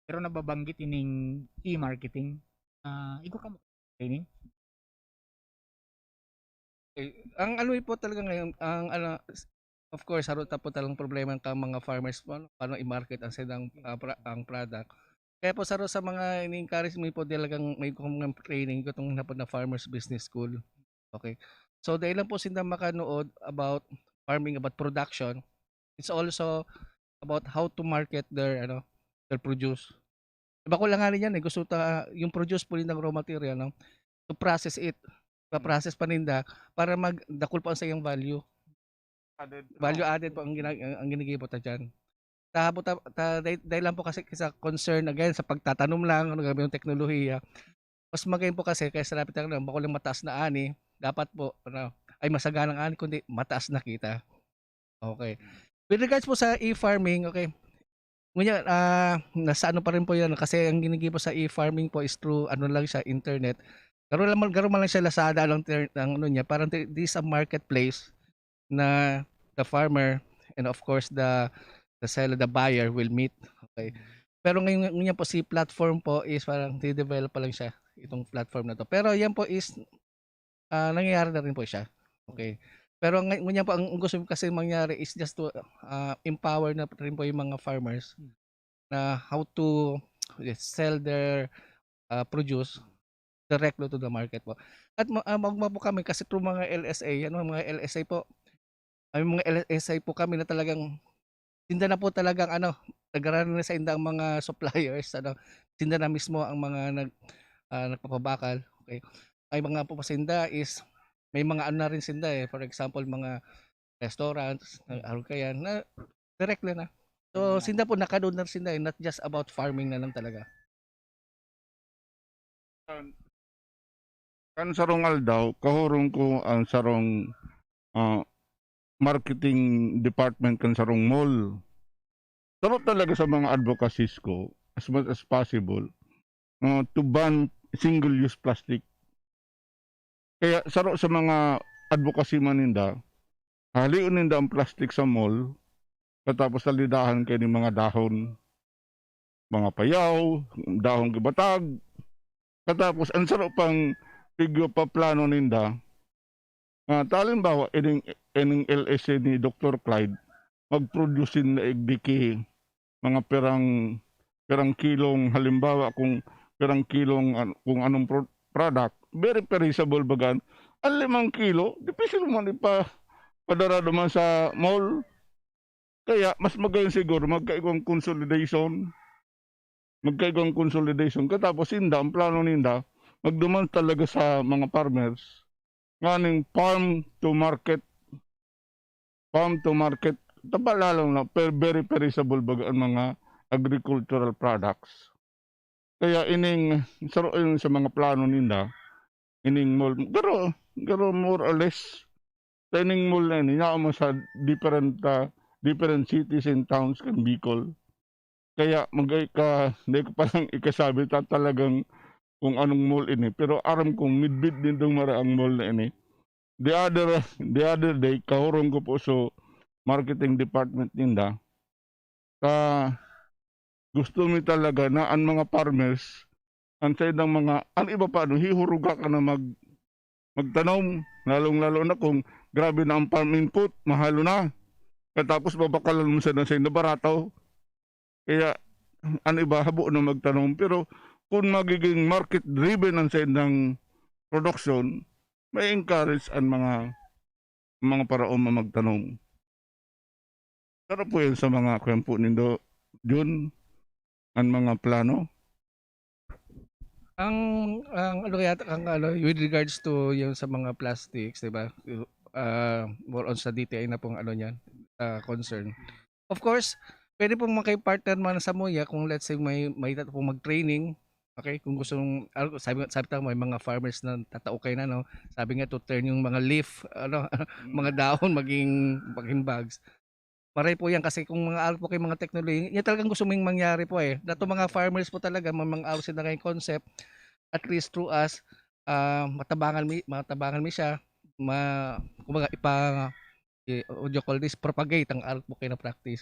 Pero nababanggit ining e-marketing. Ah, igwa kamo training? Eh, ang ano po talaga ngayon, ang ano, s-, of course, harot na po talagang problema ng mga farmers po, ano, paano i-market ang silang, ah, pra-, ang product. Kaya po, saro sa mga ini-encourage mi po talagang may kung mga training ko itong hinapod na Farmers Business School. Okay. So, dahil lang po sinda makanood about farming, about production, it's also about how to market their, ano, their produce. Bako lang nga rin yan eh. Gusto ta, yung produce po nindang raw material, no? To process it. Pa-process pa ninda para magdakul po ang sayang value. Added. Value added po ang gina-, ang, ang ginigibo ta dyan. Tahabot ta, ta, dahil, dahil lang po kasi sa concern, again, sa pagtatanom lang, ano, gamit yung teknolohiya. Mas magayon po kasi kaya sa lapit lang, bako lang mataas na ani, dapat po, ano, ay masaganang ani, kundi mataas na kita. Okay. With regards po sa e-farming, okay. Ngunyan, ah, nasa ano pa rin po yan, kasi ang ginigibo sa e-farming po is through, ano lang siya, internet. Garo lang, garo man lang siya Lazada, lang ter-, ang ano niya, parang thi-, this a marketplace na the farmer and of course the, the seller, the buyer will meet. Okay. Pero ngayon, ngayon po, si platform po is parang didevelop pa lang siya, itong platform na to. Pero yan po is, ah, nangyayari na rin po siya. Okay. Pero ngay-, ngunyan po, ang gusto ko kasi mangyari is just to, ah, empower na rin po yung mga farmers Hmm. na how to, eh, sell their, ah, produce directly to the market po. At ma-, ah, magma po kami kasi through mga L S A, ano, mga L S A po. May mga L S A po kami na talagang Sinda na po talagang ano, nagkaroon na sa inda ang mga suppliers, ano, sinda na mismo ang mga nag, ah, nagpapabakal. Okay. Ay mga po pasinda is may mga ano na rin sinda eh. For example, mga restaurants, na arog kayan, na direct na na. So, sinda po nakadod na sinda eh, not just about farming na lang talaga. Kan, kan sarong aldaw, kahurong ko ang sarong, ah, marketing department kan sarong mall. Saro talaga sa mga advocacies ko, as much as possible, ah, to ban single-use plastic. Kaya saro sa mga advocacy man ninda, halion ninda ang plastic sa mall, katapos salidahan kayo ng mga dahon, mga payaw, dahon gibatag. Katapos, ang saro pang figure pa plano ninda, ah, ta halimbawa, ining, ining L S A ni Doktor Clyde, mag-produce na igdi ki mga pirang, pirang kilong, halimbawa, kung pirang kilong, an-, kung anong pro-, product, very perishable baga. Ang limang kilo, difícil man ipa-, padara duman sa mall. Kaya, mas magayon siguro, magkaigwang consolidation. Magkaigwang consolidation. Katapos, sinda, ang plano ninda, magduman talaga sa mga farmers. Nganing farm to market. Farm to market. Taba lalong na, per-, very perishable baga ang mga agricultural products. Kaya ining, saro yun sa mga plano ninda, ining mall, garo, garo more or less. Sa ining mall na ini, yaon mo sa different, ah, different cities and towns kan Bicol. Kaya mag-, ka, di ko pa lang ikasabi ta talagang kung anong mall ini. Pero aram kong midbid nindong mara ang mall na ini. The other, the other day, kahurong ko po sa marketing department ninda. Ka, gusto mi talaga na ang mga farmers, ang saindang mga, ang iba pa, ano, hihuruga ka na mag-, magtanom, lalong-lalo na kung grabe na ang farm input, mahal na. Katapos babakalan mo sana sa inda, barato. Kaya, ang iba, habo na magtanom. Pero kung magiging market-driven ang saindang production, may encourage ang mga, mga paraoma magtanom. Pero po yun sa mga, kaya po nindo, Jun, ang mga plano. Ang, ang ano kaya, ang ano, with regards to yung sa mga plastics, di ba? Ah, more on sa D T I na pong ano niyan, ah, concern. Of course, pwede pong makipag-partner man sa MOIA kung let's say may, may tat-, pong mag-training. Okay, kung gusto mong, ah, sabi nga, sabi tayo, may mga farmers na tatao kayo na, no? Sabi nga, to turn yung mga leaf, ano, mga dahon maging, maging bags. Maray po yan kasi kung mga arog po kay mga teknolohiya, yan talagang gusto mong mangyari po eh. Dato mga farmers po talaga, may mga arog sila ngayong concept, at least through us, ah, matabangan mi, matabangan mi siya, ma, kumbaga, ipa, eh, what do you call this, propagate ang arog po kayo na practice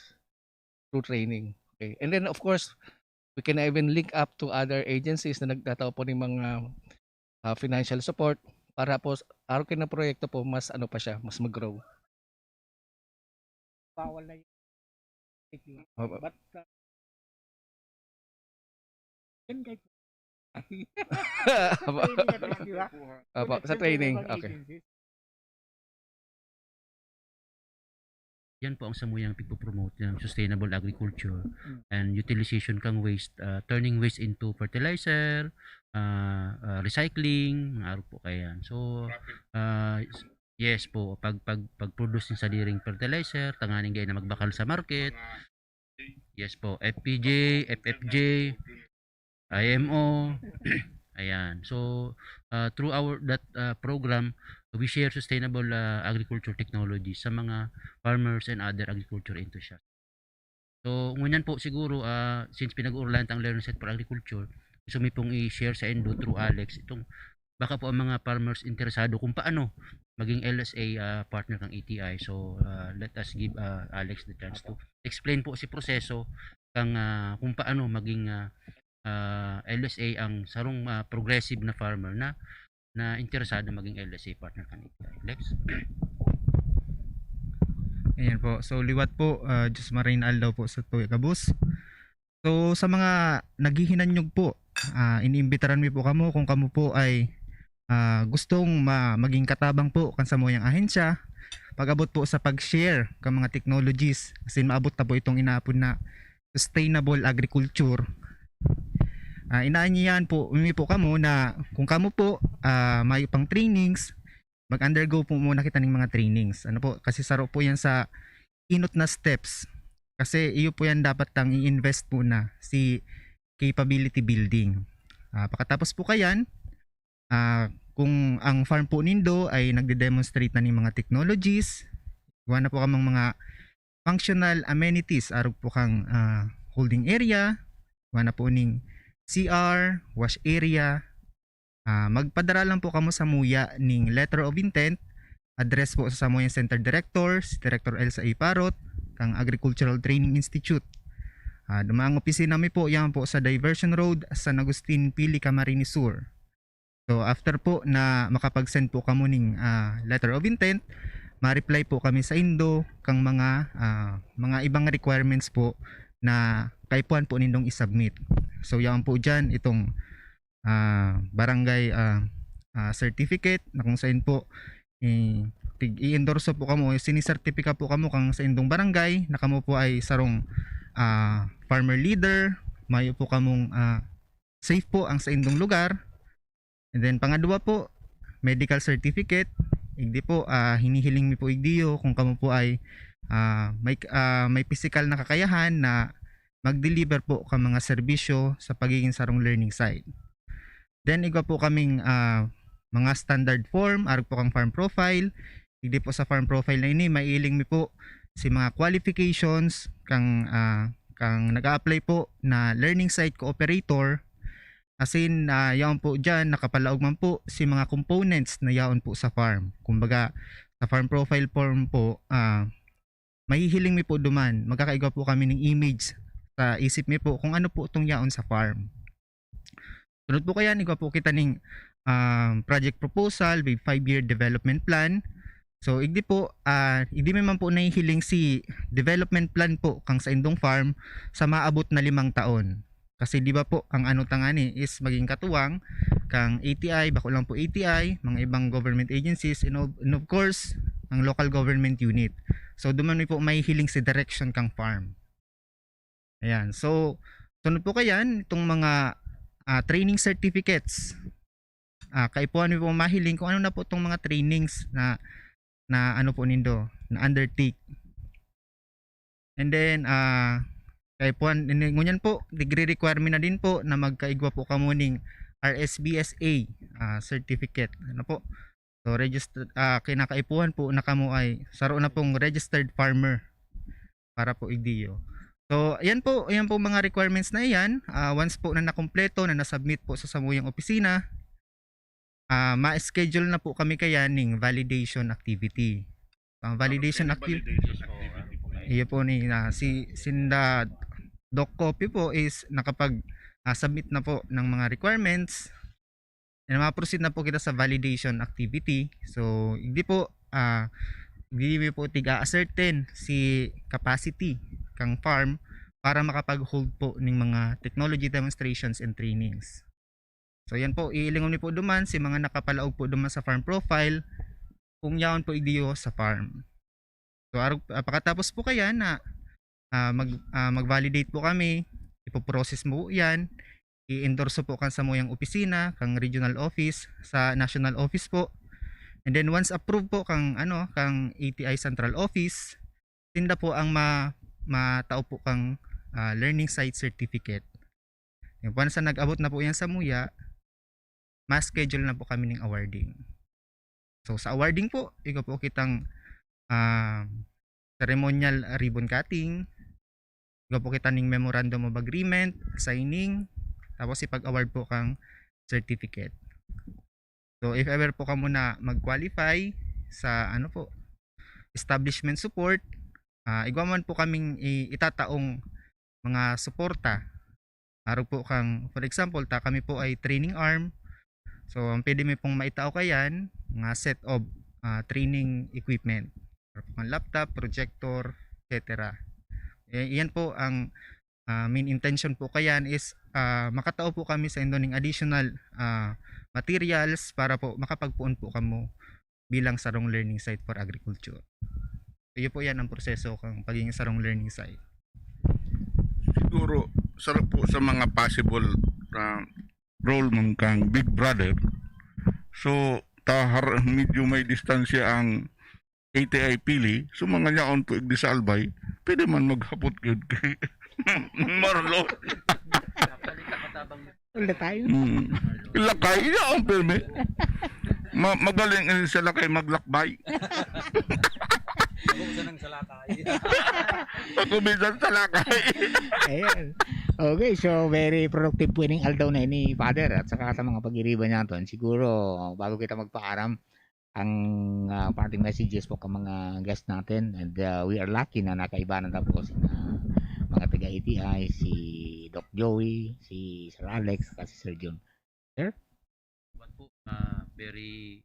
through training. Okay. And then, of course, we can even link up to other agencies na nagtatao po ng mga, ah, financial support para po s-, arog kayo na proyekto po, mas ano pa siya, mas mag-grow. Bawal na yun. Opo. But, uh, yun kay Apo. Training at, di ba? Apo, sa Protection training, ng mga okay. Agencies. Yan po ang samuyang pigpo-promote ng sustainable agriculture Mm. and utilization kang waste, ah, turning waste into fertilizer, ah, ah, recycling, mga arog po kaya yan. So, ah, s-, yes po, pag, pag, pag-produce ng sadiring fertilizer, tanganing dai na magbakal sa market. Yes po, F P J, F F J, I M O. Ayan. So, ah, through our, that, ah, program, we share sustainable, ah, agriculture technology sa mga farmers and other agriculture enthusiasts. So, ngunyan po siguro, ah, since pinag-uurlayan tang Learner Set for Agriculture, gusto mi pong i-share sa indo through Alex itong baka po ang mga farmers interesado kung paano maging L S A, ah, partner ng A T I. So, ah, let us give, ah, Alex the chance to explain po si proseso kang, ah, kung paano maging, ah, ah, L S A ang sarong, ah, progressive na farmer na, na interesado maging L S A partner kan A T I. Lex? Ayan po. So, liwat po, ah, Diyos Marina Aldaw po sa Tuya Kabus. So, sa mga naghihinanyog po, ah, iniimbitaran mi po kamo kung kamo po ay, ah, gustong ma-, maging katabang po kan samuyang ahensya, pag-abot po sa pag-share kan mga technologies, asin maabot na po itong inaapod na sustainable agriculture. Ah, inaanyayahan po mi po kamo na kung kamo po, ah, mayo pang trainings, mag-undergo po muna kita ning mga trainings. Ano po, kasi saro po yan sa inot na steps. Kasi iyo po yan dapat tang i-invest po na si capability building. Ah, pakatapos po kayan, ah, kung ang farm po nindo ay nagde-demonstrate na ning mga technologies, gawa na po kamang mga functional amenities, arog po kang, ah, holding area, gawa na po ning C R, wash area, ah, magpadara lang po kamo samuya ning letter of intent, address po sa samuyang center director, si Director Elsa A. Parot, kang Agricultural Training Institute. Ah, duman ang opisina mi po, yan po sa Diversion Road, San Agustin, Pili, Camarines Sur. So, after po na makapag-send po kamo ning, ah, letter of intent, ma-reply po kami sa indo kang mga, ah, mga ibang requirements po na kaipuhan po nindong i-submit. So, yaon po diyan itong, ah, barangay, ah, ah, certificate na kung sain po, eh, tig-i-endorso po kamo, sinisertipika po kamo kang sa indong barangay na kamo po ay sarong, ah, farmer leader, mayo po kamong, ah, safe po ang sa indong lugar. And then, pangadwa po, medical certificate. Igdi po, ah, hinihiling mi po igdiyo kung kamo po ay, ah, may, ah, may pisikal na kakayahan na mag-deliver po kan mga serbisyo sa pagiging sarong learning site. Then, igwa po kaming, ah, mga standard form, arog po kang farm profile. Igdi po sa farm profile na ini, maihiling mi po si mga qualifications kang, ah, kang nag-a-apply po na learning site cooperator. Asin, ah, yaon po diyan, nakapalaog man po si mga components na yaon po sa farm. Kumbaga, sa farm profile form po, ah, mahihiling mi po duman, magkakaigwa po kami ning image sa isip mi po kung ano po itong yaon sa farm. Sunod po kayan, igwa po kita ning, ah, project proposal with five-year development plan. So, igdi po, ah, igdi mi man po nahihiling si development plan po kang sa indong farm sa maabot na limang taon. Kasi di ba po, ang ano tangani is maging katuwang kang A T I, bako lang po A T I, mga ibang government agencies, and of, and of course, ang local government unit. So, duman mi po mahihiling si direction kang farm. Ayan. So, sunod po kayan, itong mga, ah, training certificates. Ah, kaipuhan mi po mahiling kung ano na po itong mga trainings na, na ano po nindo, na undertake. And then, ah, kaipuhan, ini-, ngunyan po, degree requirement na din po na magkaigwa po kamo ning R S B S A, ah, certificate. Ano po? So, registered, ah, kinakaipuhan po na kamo ay saro na pong registered farmer para po igdiyo. So, ayan po, ayan po mga requirements na iyan. Ah, once po na nakumpleto, na nasubmit po sa samuyang opisina, ah, ma-schedule na po kami kaya ning validation activity. Ang validation activity, iyo po ni, na si, sinda Doc Copy po is nakapag, ah, submit na po ng mga requirements. And ma-proceed na po kita sa validation activity. So, hindi po, ah, hindi mi po tig-a-ascertain si capacity kang farm para makapag-hold po ning mga technology demonstrations and trainings. So, yan po, iilingon mi po duman si mga nakapalaog po duman sa farm profile kung yaon po idiyo sa farm. So, arog, ah, pakatapos po kaya na, ah, mag, ah, mag-validate po kami, ipoprocess mo po yan, i-endorso po kan samuyang opisina, kang regional office, sa national office po. And then once approved po kang, ano, kang A T I Central Office, sinda po ang ma-, matao po kang, ah, learning site certificate. Once na nag-abot na po yan samuya, ma-schedule na po kami ning awarding. So, sa awarding po, igwa po kitang, ah, ceremonial ribbon cutting, igwa po kita ning memorandum of agreement, signing, tapos ipag-award po kang certificate. So, if ever po kamo na mag-qualify sa, ano po, establishment support, ah, igwa man po kaming i-, itataong mga suporta. Arog po kang, for example, ta kami po ay training arm. So, ang pwede mi pong maitao kayan, mga set of, ah, training equipment. Arog po kang laptop, projector, et cetera. Eh, iyan po ang, ah, main intention po kayan is, ah, makatao po kami sa indo ning additional, ah, materials para po makapagpoon po kamo bilang sarong learning site for agriculture. Iyo po yan ang proseso kang pagiging sarong learning site. Siguro, sarap po sa mga possible na role man kang Big Brother. So, tahar medyo may distansya ang A T I Pili. So, mga nyaon po igdi sa Albay, pwede man maghapot yun kay Marlon. Wala tayo. Mm. Lakay, yaon pirmi. Ma- magaling ini sa lakay maglakbay. Ako sa nang salakay. Ako minsan sa lakay. Ayan. Okay, so very productive po ining aldaw na ini, Father, at saka sa mga pag-iriba natin. Siguro, bago kita magpaaram, ang ah, parting messages po ka mga guests natin, and ah, we are lucky na nakaibanan na po si mga taga A T I, si Doc Joey, si Sir Alex, at si Sir Jun. What po, ah, very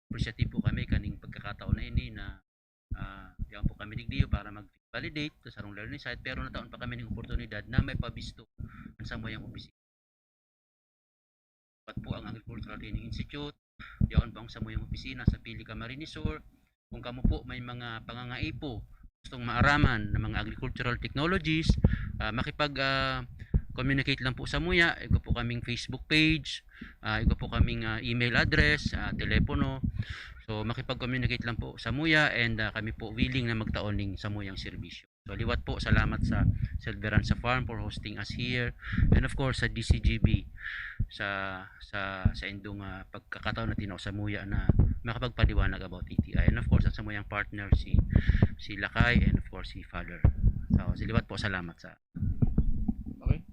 appreciative po kami kaning pagkakataon na ini na ah, yaon po kami digdiyo para mag-validate sa sarong learning site, pero nataon pa kami ning oportunidad na may pabisto ang samuyang opisina. Pat po ang Agricultural Training Institute, yaon po ang samuyang opisina sa Pili Camarines Sur. Kung kamo po may mga pangangaipo, gustong maaraman ng mga agricultural technologies, ah, makipag ah, communicate lang po samuya. Igwa po kaming Facebook page, ah, igwa po kaming ah, email address, ah, telepono. So makipag-communicate lang po samuya, and ah, kami po willing na magtaon ning samuyang serbisyo. So liwat po, salamat sa Silveranza Farm for hosting us here, and of course sa D C G B sa sa sa indong ah, pagkakataon na tinao samuya na makapagpaliwanag about A T I, and of course ang samuyang partner, si si Lakay, and of course si Father. So, liwat po, salamat sa Okay.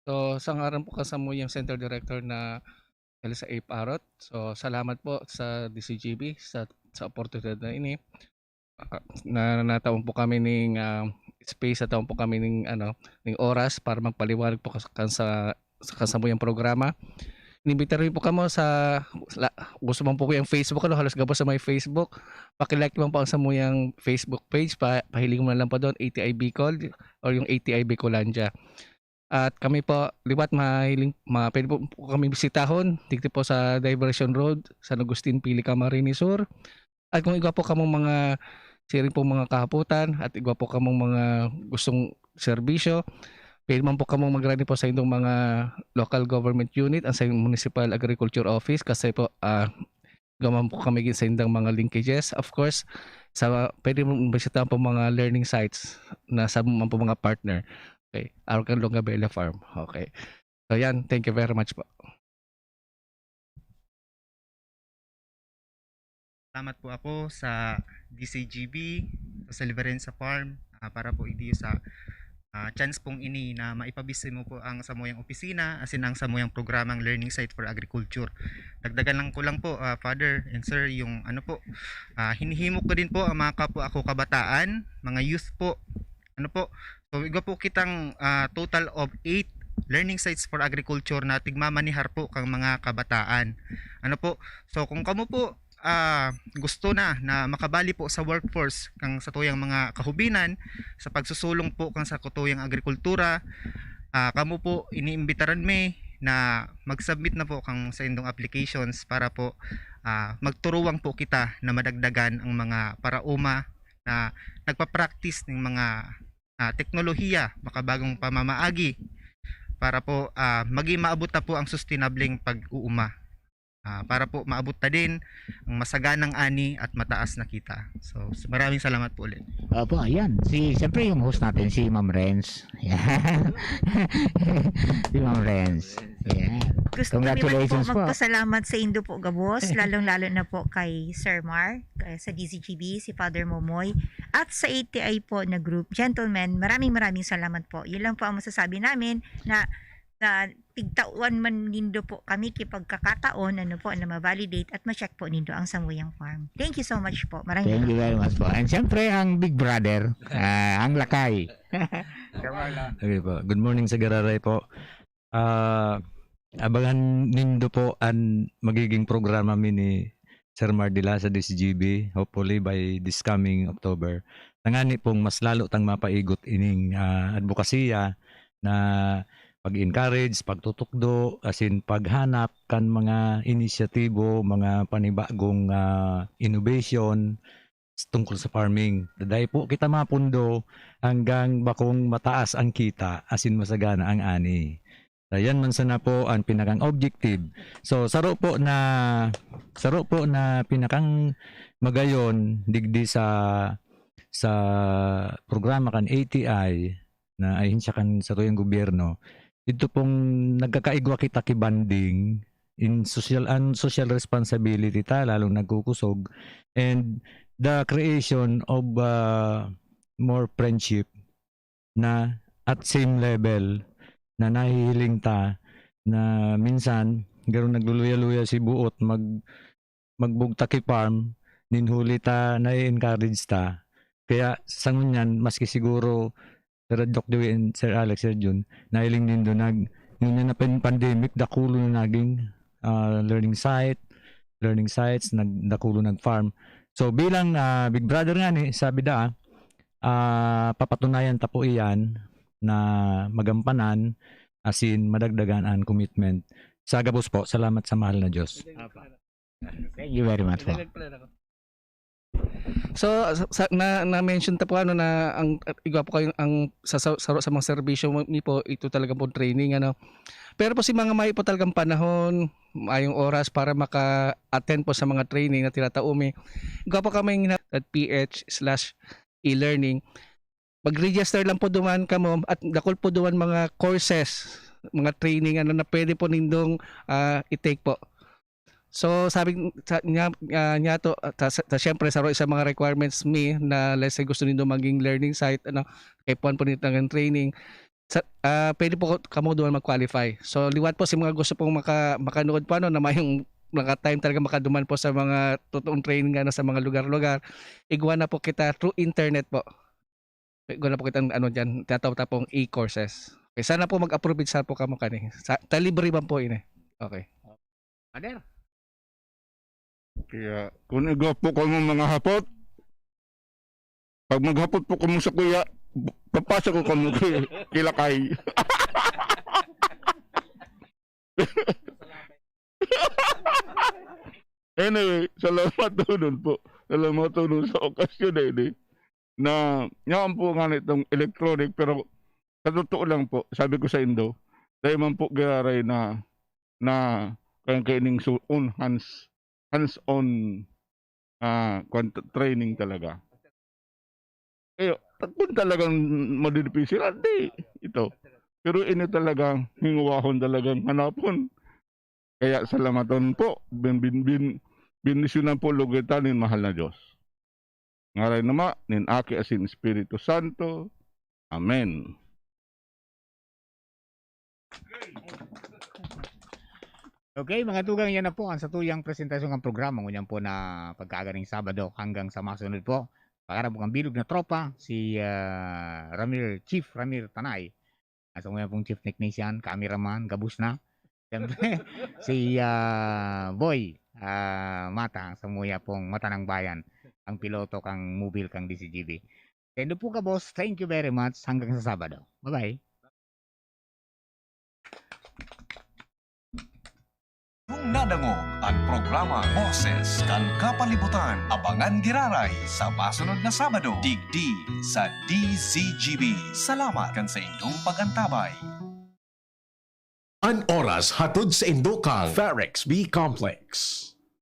So, sa ngaran po kasamuyang Center Director na Elsa A. Parot. So, salamat po sa D C G B sa sa oportunidad na ini. Ah, na nataon po kami ning ah, space, nataon po kami ning ano, ning oras para magpaliwanag po kas- kan sa sa kasamuyang programa. Inimbitar po kamo sa la, gusto man po ko yung Facebook, ano, halos gabos sa may Facebook. Paki-like man po ang samuyang Facebook page, pa, pahiling mo na lang po doon, A T I Bicol or yung A T I Bicolandia. At kami po, liwat, mahiling, ma, pwede po, po kami bisitahon dito po sa Diversion Road, San Agustin, Pili, Camarines Sur. At kung igwa po kamong mga siring pong mga kahapotan at igwa po kamong mga gustong serbisyo, pwede man po kamong magrani po sa indong mga local government unit, ang sa Municipal Agriculture Office, kasi po ah, igwa man po kami sa indang mga linkages. Of course, sa pwede mo bisitahan po mga learning sites na sa man po mga partner. Okay, Arcan Longabella Farm. Okay. So yan, thank you very much po. Salamat po ako sa D C G B, sa Silverenza Farm, ah, para po idiyo sa ah, chance pong ini na maipabisi mo po ang samuyang opisina, asin ang samuyang programang Learning Site for Agriculture. Dagdagan lang ko lang po, ah, Father and Sir, yung ano po, ah, hinihimok ko din po ang mga kapwa ako kabataan, mga youth po. Ano po? So, igwa po kitang ah, total of eight learning sites for agriculture na tigmamanihar po kang mga kabataan. Ano po? So, kung kamo po ah, gusto na na makabali po sa workforce kang satuyang mga kahubinan sa pagsusulong po kang sa kutuyang agrikultura, ah, kamo po iniimbitaran mi na mag-submit na po kang sa indong applications para po ah, magturuwang po kita na madagdagan ang mga paraoma na nagpa-practice ng mga ah, teknolohiya, makabagong pamamaagi para po ah, maging maabot na po ang sustainableng pag-uuma. Ah, para po maabot ta din ang masaganang ani at mataas na kita. So, s- maraming salamat po ulit. Opo, ayan. Si, siyempre yung host natin, si Ma'am Renz. Ayan. Si Ma'am Renz. Ayan. Gusto kami man po Congratulations po. Magpasalamat sa indo po gabos, lalong-lalo na po kay Sir Mar, kay- sa D Z G B, si Father Momoy, at sa A T I po na group. Gentlemen, maraming maraming salamat po. Yun lang po ang masasabi namin na na tigtawan man nindo po kami kipagkakataon, ano po, na ma-validate at ma-check po nindo ang samuyang farm. Thank you so much po. Maraming Thank you very much po. And siyempre, ang big brother, ah, ang lakay. Okay po. Good morning sa Gararay po. Ah, abangan nindo po ang magiging programa mi ni Sir Mardila sa D C G B, hopefully by this coming October. Tangani pong mas lalo tang mapaigot ining ah, advokasya na pag-encourage, pagtutukdo, asin paghanap kan mga inisyatibo, mga panibagong, ah, innovation tungkol sa farming. Dai po kita mapundo hanggang bakong mataas ang kita asin masagana ang ani. Ayan man sana po ang pinakang objective. So, saro po na, saro po na pinakang magayon digdi sa, sa programa kan A T I, na ahensya kan satuyang gobyerno, ito pong nagkakaigwa kita ki bonding in social, an social responsibility ta, lalong nagkukusog, and the creation of, ah, more friendship na at same level na nahihiling ta, na minsan, garo nagluluya-luya si buot mag-, magbugtak ki farm, nin huli ta, nai-encourage ta. Kaya sa ngunyan, maski siguro, Sir Doc Dewey and Sir Alex, Sir Jun, nahiling nindo nag-, ngunyan na pan-, pandemic, dakulo na naging, ah, learning site, learning sites, nag-, dakulo nag-farm. So, bilang, ah, Big Brother nga ni, sabi da, ah, papatunayan ta po iyan na magampanan, asin madagdagan an commitment. Sa gabos po, salamat sa mahal na Diyos. Apa. Thank you very much po. Dali pala ako. So, sa, sa, na, na-mention ta po, ano, na ang, igwa po kayo, ang sa, sa, saro sa mga serbisyo mo, ni po, ito talaga po training, ano. Pero po si mga may po talagang panahon, mayong oras para maka-attend po sa mga training na tinatao mi. Igwa po kami at P H slash e-learning. Mag-register lang po duman kamo at dakul po duman mga courses, mga training, ano, na pwede po nindong, ah, i-take po. So, sabi sa, niya, ah, niya to, ah, ta, ta, siyempre, saro sa mga requirements mi na, let's say, gusto nindo maging learning site, ano, kay puan po nito ng training, sa, ah, pwede po kamo duman mag-qualify. So, liwat po sa mga gusto pong maka-, makanood po, ano, na mayong naka-time talaga makaduman po sa mga totoong training, ano, sa mga lugar-lugar, igwa na po kita through internet po. Igwa na po kitang, ano, dyan, tinatawag ta pong e-courses. Okay, sana po mag-approve sa po kamo kani. Sa, ta libre man po ini. Okay. Father? Kaya, kung igwa po kamo mga hapot, pag maghapot po kamo sa kuya, papasa ko kamo ki-, kilakay. Anyway, salamat tonon po. Salamat tonon sa okasyon na ini. Na, yan po nga nitong electronic, pero sa totoo lang po, sabi ko sa indo, dahil man po giraray na, na kaya kaining su-, on hands, hands-on, ah, kwan, training talaga. Kayo, kung talagang madidipil sila, di, ito. Pero ini talagang hingwahon talagang hanapon. Kaya salamaton po, bin-, bin-, bin-, bendisyonan po lugod ta nin mahal na Diyos. Ngaran ni Ama, nin Aki, asin Espiritu Santo. Amen. Okay, mga tugang, yan na po ang satuyang presentasyon ng programa ngunyan po na pagkaaga ning Sabado. Hanggang sa masunod po, pagkaram po kang bilog na tropa, si, ah, Ramir, Chief Ramir Tanay. Asa mo yan pong chief technician, cameraman, gabos na. Siyempre, si, ah, Boy, ah, Mata, sa muya pong Mata ng Bayan, ang piloto kang mobile kang D C G B. Sendo po ka, boss. Thank you very much. Hanggang sa Sabado. Bye-bye. Kung nadangog an programa Boses kan Kapalibutan, abangan giraray sa masunod na Sabado, digdi sa D C G B. Salamat kan saindong pag-antabay. An oras hatod saindo kan Pharex B Complex.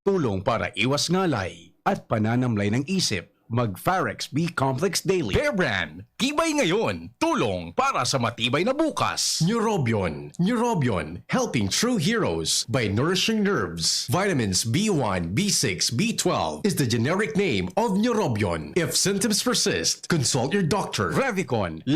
Tulong para iwas ngalay at pananamlay ng isip. Mag Pharex B Complex Daily. Bear Brand, tibay ngayon, tulong para sa matibay na bukas. Neurobion, Neurobion, helping true heroes by nourishing nerves. Vitamins B one, B six, B twelve is the generic name of Neurobion. If symptoms persist, consult your doctor. Revicon, La